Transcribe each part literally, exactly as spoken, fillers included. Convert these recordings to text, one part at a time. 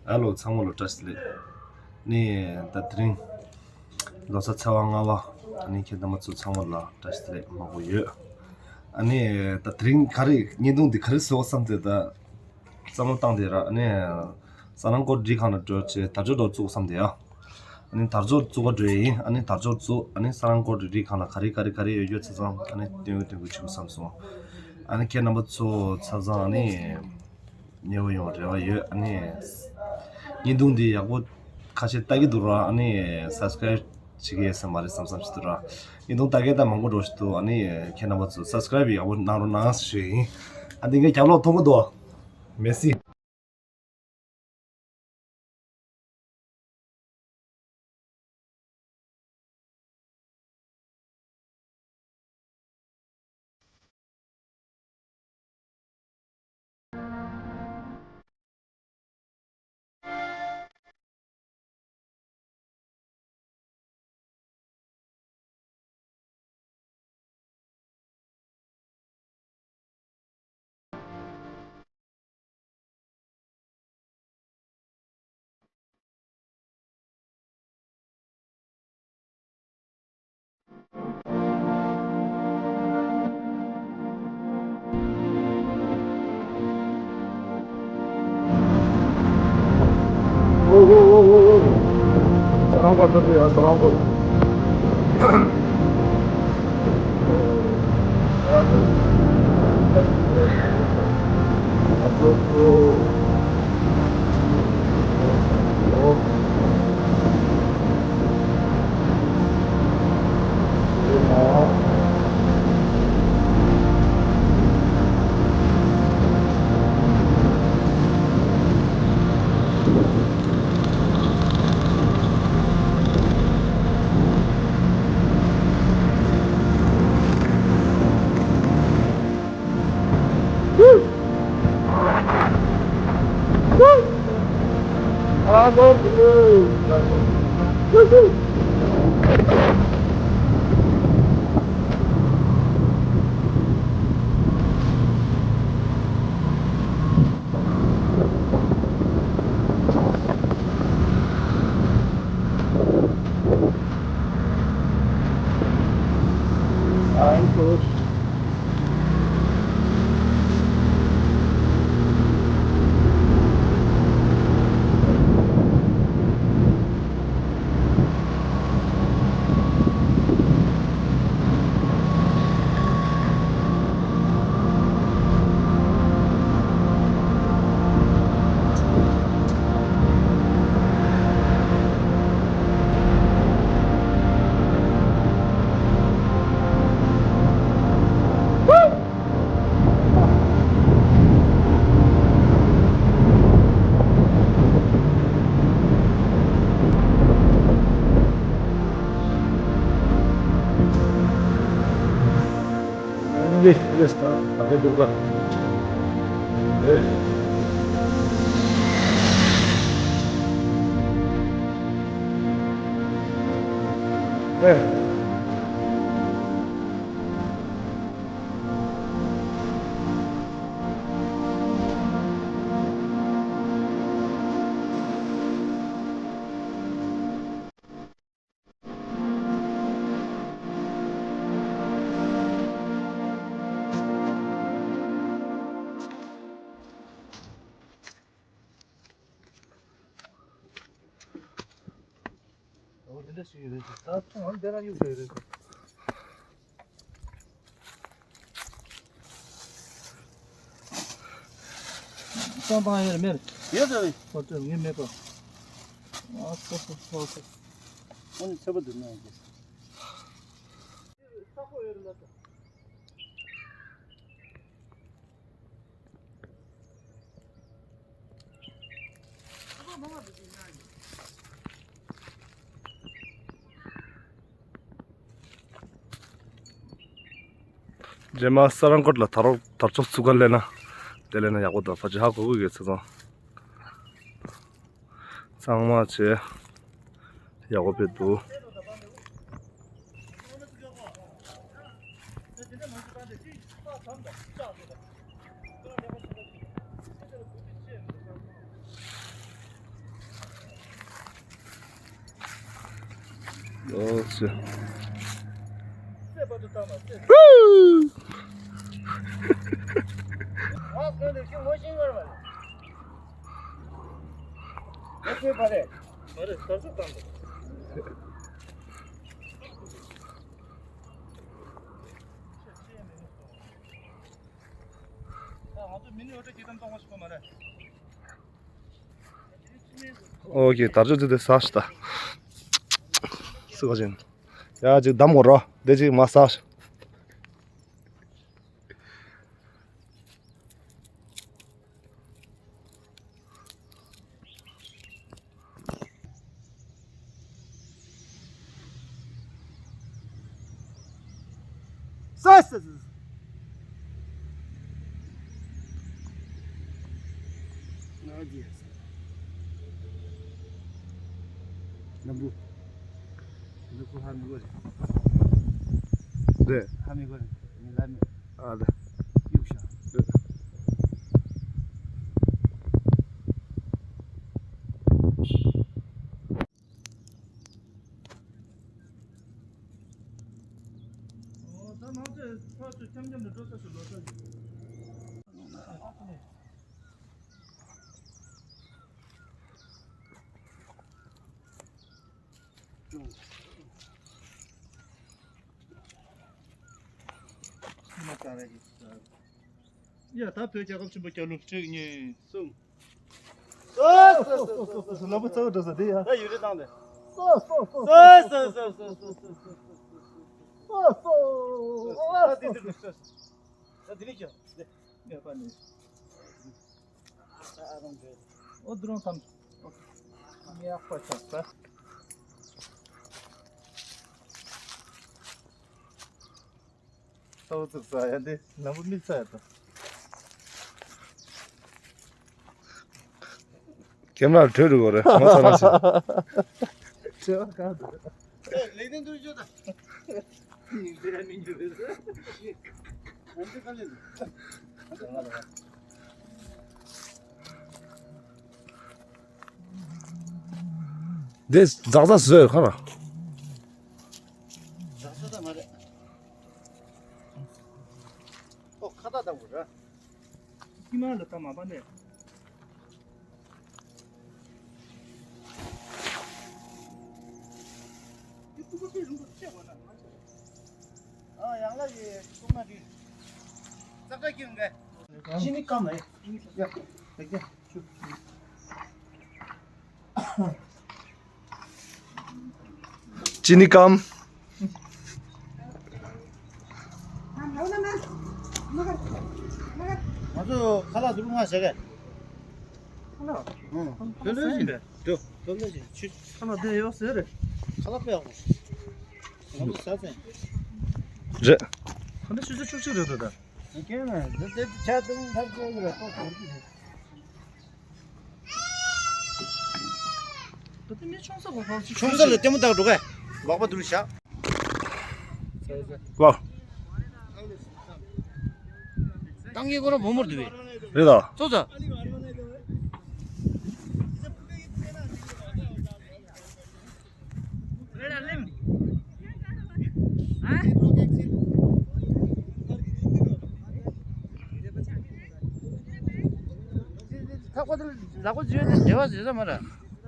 ཨ་ལོ། ཚང་མ་ལ་བཀྲ་ཤིས་བདེ་ལེགས། ནི་ད་དེ་རིང་ལོ་གསར་ཚེས་པ་ལྔ་པ། ཨ་ནི་ཁྱེད་རྣམ་པ་ཚོ་ཚང་མ་ལ་བཀྲ་ཤིས་བདེ་ལེགས་མང་པོ་ཡོད། ཨ་ནི་ད་དེ་རིང་ག་རེ་བརྙན་ཐུང་འདི་ག་རེ་བཟོ་བསམ་སྟེ་ད་བསམ་བློ་བཏང་སྟེ་ར། ཨ་ནི་ས་རཱ་ཀོ་ཌི་སྒྲིག་ཁང་ལ་འགྲོ་བྱས་དར་ལྕོག་འདྲ་བཙུགས་བསམ་སྟེ་ཡ། ཨ་ནི་དར་ལྕོག་བཙུགས་པ་འགྲོ་ཡིན། ཨ་ནི་དར་ལྕོག་བཙུགས། ཨ་ནི་ས་རཱ་ཀོ་ཌི་སྒྲིག་ཁང་ལ་ག་རེ་ག་རེ་ག་རེ་ཡོད་ཡོད་ཆ་ཚང་ཨ་ནི་སྟོན་གི་སྟོན་གི་བྱེད་དགོས་བསམ་སོང་། ཨ་ནི་ཁྱེད་རྣམ་པ་ཚོ་ཆ་ཚང་ཨ་ནི་མཉེས་པོ་ཡོང་རེ་བ་ཡོད། ཨ་ནི་བརྙན་ཐུང་འདི་ཡག་པོ་ཁ་ཤས་ལྟ་གི་འདུག་ར། ཨ་ནི་སབ་སི་ཀ་རའིབ་བྱེད་ཀྱི་ཡོད་ས་མ་རེད་བསམ་བསམ་ཞིག་འདུག་ར། བརྙན་ཐུང་ལྟ་མཁན་ད་མང་པོ་འགྲོ་ཞིག་འདུག་ཨ་ནི་ཁྱེད་རྣམ་པ་ཚོ་སབ་སི་ཀ་རའིབ་ཡག་པོ་གནང་རོགས་གནང་ཞུ་ཡིན། ཨ་འདི་ངའི་རྒྱབ་ལོགས་མཐོང་གི་འདུག་མེ་སི། འོ་དེ་འདྲ་ཞིག་རེད། ད་ཚོང་འདི་རང་གཡུག་བྱས་རེད། གཙང་བཏང་ཡོད་རེད་མེད། ཡོད་རེད། ཨོ་ཙེ་ངས་མེད་པ། ཨ་སོ་སོ་སོ་སོ། ཁོང་ནི་ཚོད་པ་འདུག་ན་ཡིན། རྗེས་མ་ས་རང་ཀོར་ལ་དར་རོ་དར་ལྕོག་བཙུགས་ག་སླེབས་ན། དེ་སླེབས་ན་ཡག་པོ་འདུག་ཕལ་ཆེར་ཧ་གོ་གི་ཡོད་ཚེ་ཚང་། གཙང་མ་བྱས། ཡག་པོ་དཔེ་འདུག་ཨོ་ཙི། ཨོ་ཁེ། དར་ལྕོག་དེ་དེ་ཟ་ཤི་ད། སུ་ག་ཅན། ཡ་ཅིག་བསྡམ་གོ་རོ། དེ་ཅིག་མ་ཟ་ཤི། ས་ས་ས། ང་རྒྱལ་ས། ལམ་བུ། འདི་ཁོ་ཧ་མི་གོ་རེད། རེད། ཧ་མི་གོ་རེད། ངས་ལབ་མེད། ཨ་ལེ། གཡུག་ཤག་རེད། ཨོ། ད་ནང་ཚོས་ཕར་ཚུར་འཁྱམ་འཁྱམ་ནས་འགྲོ་ས་སུ་ལོག་ས་ཡོད། ཡ། ད་བོད་རྒྱལ་ཁབ་ཆེན་པོ་རྒྱལ་གླུ་གཅིག་གཉིས་གསུམ། ལ་བུ་ཚ་བོ་འགྲོ་ས་དེ་ཡ། ད་ཡུ་རེ་བཏང་དེ། ད་དེ་དེ་དེ་ད་དེ་རིང་ཀྱང་དེ་ངས་པ་ནི། ཨོ་དུ་རང་ཐམ། ངས་ཨ་ཁོ་ཆགས་ས། ཏོག་ཙིག་ཟ་ཡ་འདི་ལམ་བུ་མིག་ཚ་ཡ་དང་། ཁེམ་ར་བྲོས་འགྲོ་གི་རེད་ང་ཚོ་རང་ཞིག་བྲོས་པ་གང་འདུག་ལེགས་ལྡན་འདུག་ཅོ་ད། ཡིན་ཟེར་མི་འགྱུར་རེད། ང་ཚོ་ག་ལེ་འདུག་འདི་ཛག་ཛག་བཟོས་ཁ་ན། ཛག་ཛག་ད་མ་རེད། ཨོ་ཁ་ཏ་ད་བུ་ར། ཁྱི་མ་ལ་ད་མ་པ་ནས། ཨ་ཡང་ལ་ཡི་ཐུག་མ་དུས། ཙག་ཙག་ཁྱི་འགའ། ཅི་ནི་ཀ་མ་ཡ། ཡ། ཡ། ཡ། ཆུ། ཅི་ནི་ཀམ། ང་ཚོ་ཁ་ལག་དུ་རུ་མ་བྱེད་གས། ཁ་ལག་ཨང་། དོན་དོན་བཞིན་རེད། དོན་དོན་བཞིན་ཆུ། ཁ་ལག་དེ་ཡོད་ཟེར་རེད། ཁ་ལག་དཔེ་ཡག་པོ། ང་ཚོ་ཟ་ཚན། རེད། ཁ་ལག་ཆུ་ཚོད་བཅུ་གཅིག་རེད་འདུག་ད། ཁྱེད་ན་འདི་འདི་ཆ་དུང་ཐབས་ཀྱི་རེད་ཏོ་གོ་གི་རེད། ད་ལྟ་མི་ཆུང་ས་གོ་གང་ཞིག་ཆུང་ས་ལ་ལྟད་མོ་ལྟ་འགྲོ་གས། ལོག་པ་འདུག་བཞག་ལོ། ཏང་གི་ཁོ་རང་བུ་མོར་འདུག་བས། རེད་ད། ཙོ་ཙོ། ཐག་པ་དེ་ལག་པ་བརྗོད་ནས་འབྲེལ་བ་བཟོས་ས་མ་ར།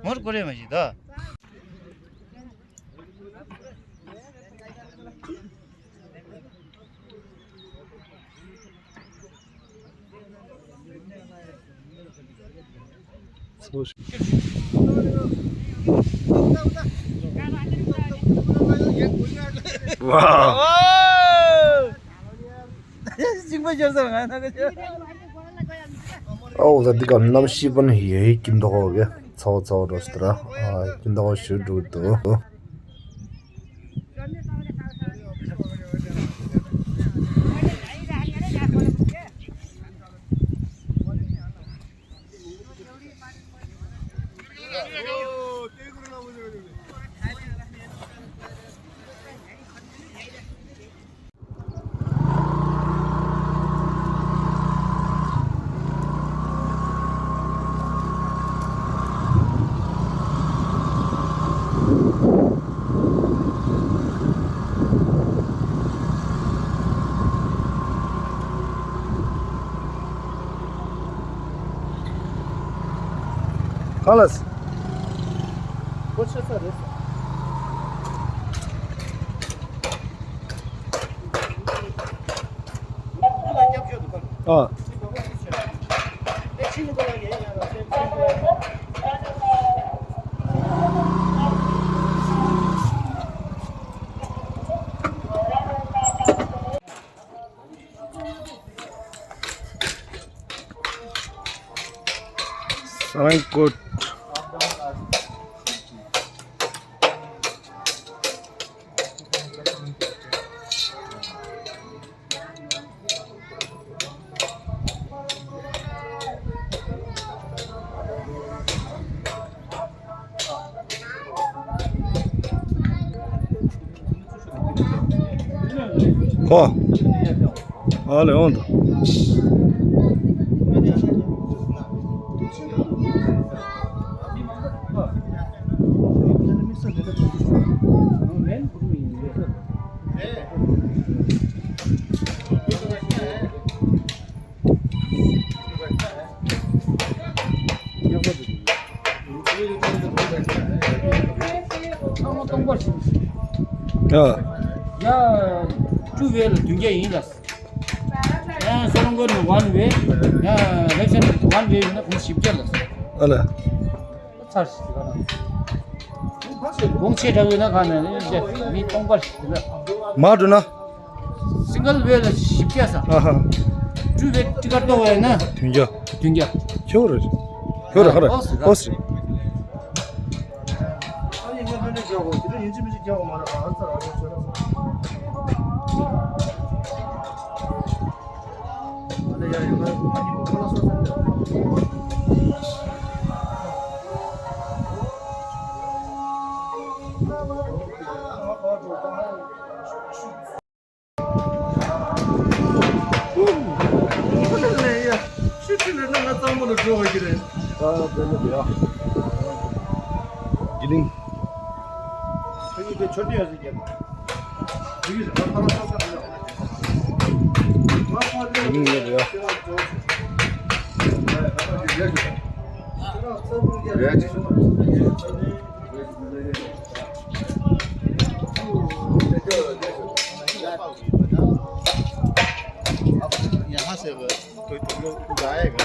མོར་ཀོ་རེ་མ་ཞིག་ད། Wow. ཨོ་ད་འདི་ག་གནམ་གཤིས་པོ་ནི་ཡེ་ཀིན་དོ་གོ་གེ་ཚའོ་ཚའོ་འགྲོ་སི་ཏ་ར་ཨ་ཀིན་དོ་གོ་ཞུ་འགྲོ་འདུག་ཨ་ལས། ཁོ་ཆ་ཚང་རེད། ཨ། སར་ཀོད། ཁོ། ཨ་ལེ་འོང་དང་། ཡ། ཡ། two way ལ་བདུན་བརྒྱ་ཡིན་ལ། ཡང་སོ་ལོང་གོ་ནི་one way། ཡང་left hand one way ཡིན་ན་གུང་བཞི་བརྒྱ་ལ། ཨ་ལ། ཚར་ཞིག་ག་ན། གུང་ཆེ་དྲགས་ཡོད་ན་ག་ན་ནི་མི་སྟོང་པ་ཞིག་ལ། མ་འགྲོ་ན། single way ལ་བཞི་བརྒྱ་ས། ཨ་ཧ། two way ཊི་ཀེཊ་གཏོང་བ་ཡིན་ན། བདུན་བརྒྱ། བདུན་བརྒྱ། ཁྱོད་རེད། ཁྱོད་རེད་ཧ་རེད། ཨོ་སི་རེད། ཨོ་སི་རེད། ཨ་དེ་ནི་དེ་ཡ། དེ་ལིང་། ཁྱོད་ཉིད་དེ་མཆོད་རྟེན་ཡོད་ཟེར་གྱི། དེ་ལིང་ཡོད་རེད། यहाँ से कोई तुम लोग जाएगा?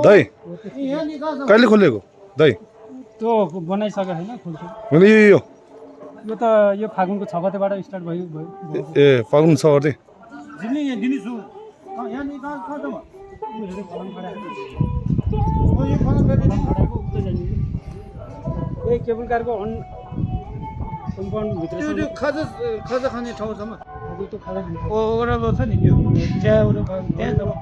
ད་ཡིན། कहिले खोलेको? ད་ཡིན། त्यो बनाइसक्यो होइन, खोल्छु। होइन, यो, यो। यो त यो फागुनको छ गतेबाट स्टार्ट भयो, भयो, भयो। ए, फागुन छ गते। दिल्ली, यहाँ दिल्ली छु। अँ, यहाँ नि कहाँ, कहाँ जाऊँ? ए, केबल कारको हन, कम्पाउन्डभित्र त्यो, त्यो खाजा, खाजा खाने ठाउँ छ म। हजुर, त्यो खाजा खाने ठाउँ। ओ, ओह्रालो छ नि त्यो। त्यहाँ, ओह्रालो, त्यहाँ जाऊँ।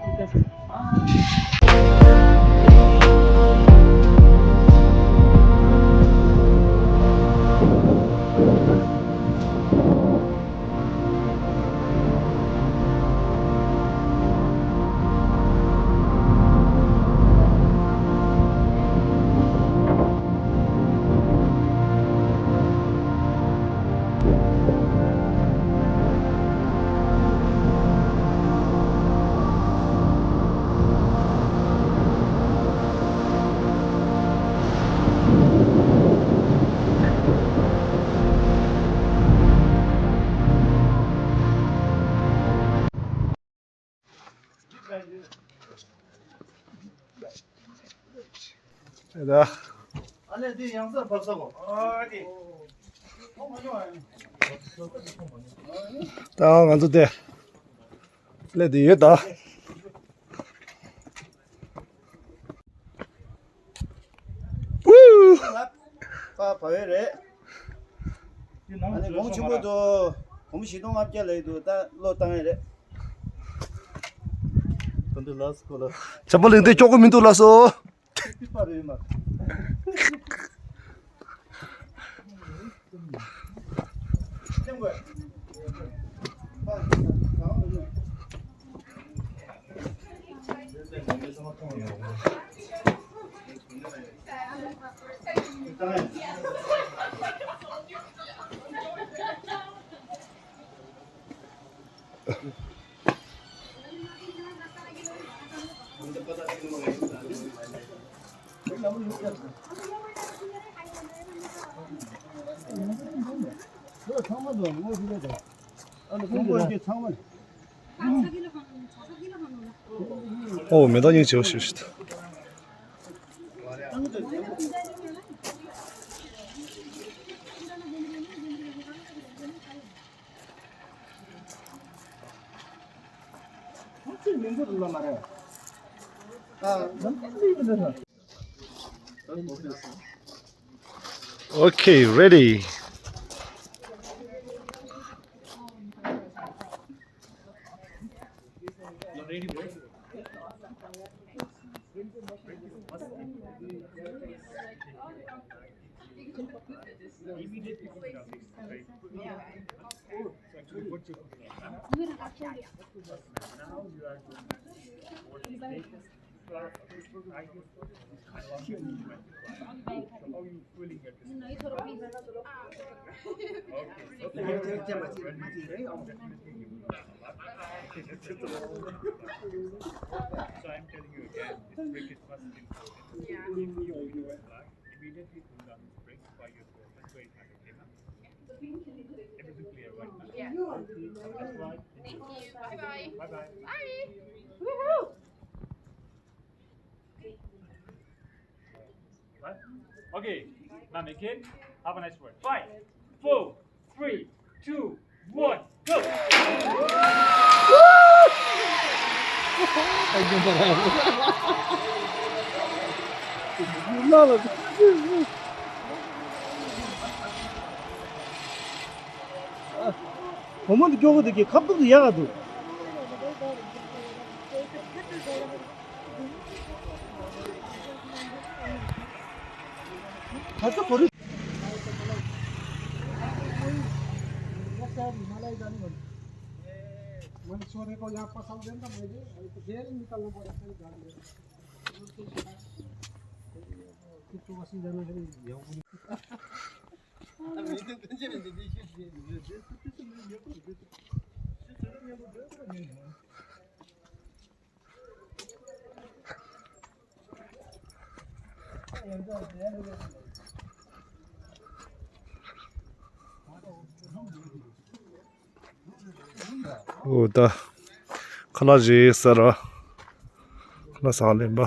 ད། ད་ང་ཚོ་དེ་སླེབས་བསྡད་ཡོད་ད། ལ་པ་བ་བའི་རེད། ཨ་ནི་མོང་ཆེན་པོ་འདུག་གོང་བཞི་སྟོང་ལྔ་བརྒྱ་ལས་འདུག་ད་བློ་བཏང་ཡས་རེད། ད་འདི་ལ་སུ་ཁོ་ལ། བྱམས་པ་གླིང་དེ་ལྕོགས་གོ་མི་འདུག་ལགས་སོ། ཨོ་མེ་ཏོག་སྙིང་རྗེ་པོ་ཞིག་ཞིག Okay, ready. So I'm telling you again, this trick is first important. Yeah. If you went black, immediately pull down the brake by your foot. That's where it happened, okay, ma'am? Everything clear, right, ma'am? Yeah. That's right. Thank you. Bye-bye. Bye-bye. Bye. Woohoo! Right? Okay. Now, Nikhil, have a nice word. Five, four, three, two, one, go. བུ་མོ་འདི་སྐྱོ་པོ་འདུག་གི་ཁ་བཏུག་ཏུ་ཡག་ག་འདུག་ད་ཚོ་གོ་རི། འོ་ད་ཁ་ལག་རེད་ཟེར་ར། ཁ་ལག་ཟ་ལེན་པ།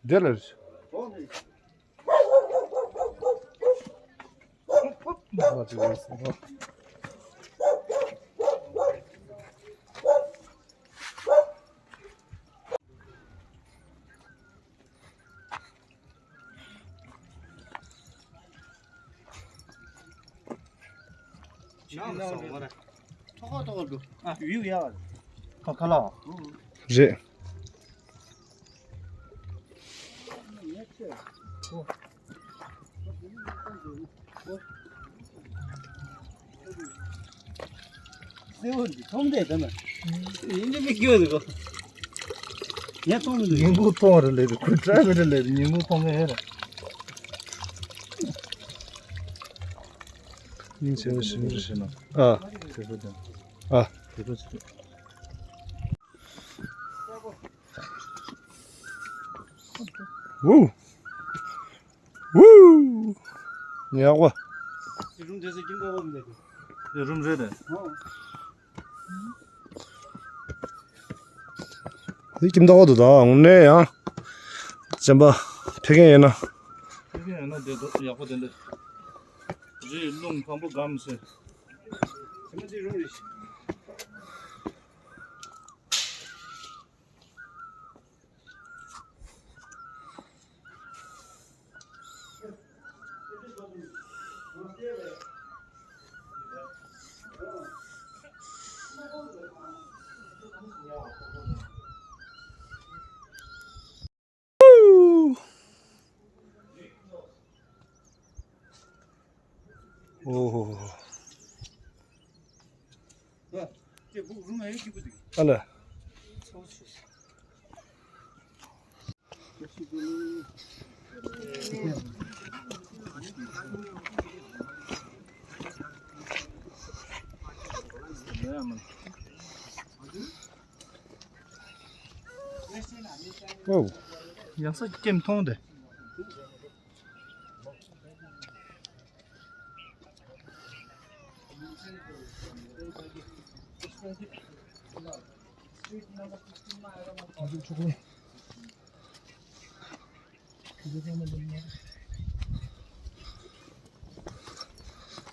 འདི་ལ། ཐོག་ཁ་ཐོག་ཁ་འགྲོ། ཨ་ཡུག་ཡ། ཁ་ཁ་ལ། རེད། སེའུ་འདི་ཐོང་དེ་ད་ན། ཡིན་གྱི་མི་སྐྱོ་འདུག་ངས་ཐོང་མི་འདུག་ཉིན་གུང་ཐོང་རེ་ལས་རེད། ཁོས་ཀྲ་བི་རེ་ལས་རེད། ཉིན་གུང་ཐོང་མཁན་ཡོད་རེད། སྙིང་རྗེ་པོ་ཞིག་རེད་ཤི་ན། ཨ། དེ་ཚོ་དང་། ཨ། དེ་ཚོ་ཞིག་ཝུ། ཝུ། ཉག་པ། རུམ་དེ་ཚོ་ཀིང་ཀོང་པོ་མི་འདུག་རུམ་རེད་དེ། ཨོ། འདི་ཁྱིམ་ཐོག་ཏུ་དང་དངོས་གནས་ཡང་། གཅན་པ་ཕེབས་མཁན་ཡིན་ན། ཕེབས་མཁན་ཡིན་ན་དེ་ཡག་པོ་དེ་འདྲ། རི་རླུང་བམ་པོ་སྒམ་ཟེར། ཨོ་ཧོ་ཧོ། ཨ་ལ། ཨོ། ཡང་ས་ཀྱེ་མཐོང་དེ།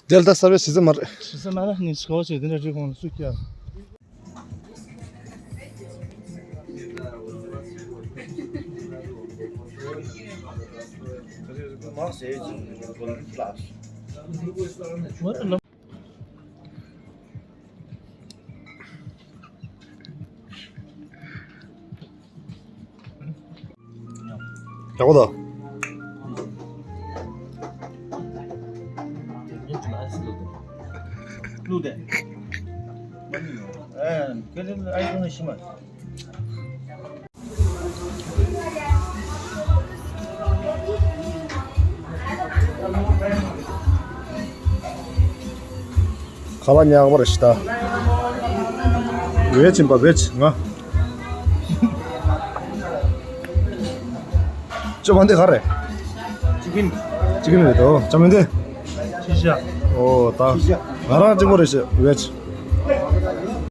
དེ་ལ་ད་གསར་པའི་ཟི་ས་མ་རེད། ཟི་ས་མ་རེད། ནི་སྐོར་བྱེད་དེ་འདྲ་བྲིས་གོང་ལ་སུ་སྐྱེ། ཡག་པོ་འདུག་ཁ་ལག་ཉག་པ་རེད་ཤི་ད། ཝེ་ཆིན་པ་ཝེ་ཆི་ང་། ཅོ་བ་འདི་ག་རེད། ཅི་ཀིན། ཅི་ཀིན་རེད་དོ། ཅོ་མིན་འདི། ཤི་ཤ། ཨོ་ད། ཤི་ཤ། ང་རང་གཅིག་པོ་རེད་ཤི་ཝེ་ཆི།